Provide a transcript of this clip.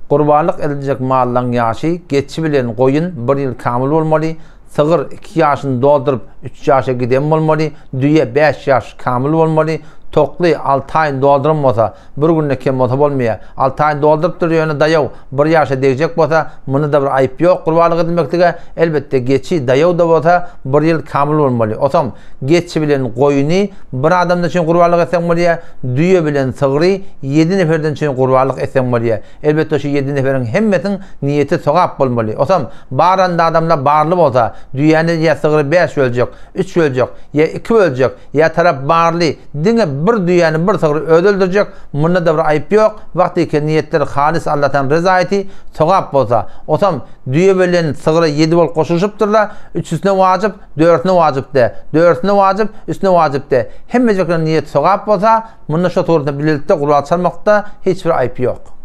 Gurbanlyk ediljek mallaň ýaşy geçi bilen goýun bir ýyl kamyl bolmaly, sygyr iki ýaşyny dolduryp üç ýaşa giden bolmaly, düýe bäş ýaş kamyl bolmaly, tokly alty aýyny dolduran bolsa, bir günde kem bolsa bolmaýar. Alty aýyny doldurypdyr ýöne daýaw bir ýaşa degjek bolsa, munda-da bir aýyp ýok gurbanlyk edilmeklige, elbetde geçi daýaw-da bolsa bir ýyl kamyl bolmaly. Otam geçi bilen goýuny bir adamdan üçin gurbanlyk etseň bolýar, düýe bilen sygry ýedi neferden üçin gurbanlyk etseň bolýar. Elbetde şu ýedi neferiň hemmesiniň niýeti sogap bolmaly. Osam baranda adamlar barly bolsa, düýäni ýa sygry bäş böljek, üç böljek, ýa iki böljek, ýa tarap barly diňe bir düýäni bir sygry özi öldürjek, munda-da bir aýyp ýok, wagtyky niýetler halys Allahdan rezaýeti, sogap bolsa. Osam düýe bilen sygra ýedi bolup goşulyşypdyrlar, üçüsine wajyp, dördüsine wajyp dä, dördüsine wajyp, üstüne wajyp dä. Hemmejekleriň niýeti sogap bolsa, munda şo suratda bilelikde gurbat çalmakda hiç bir aýyp ýok.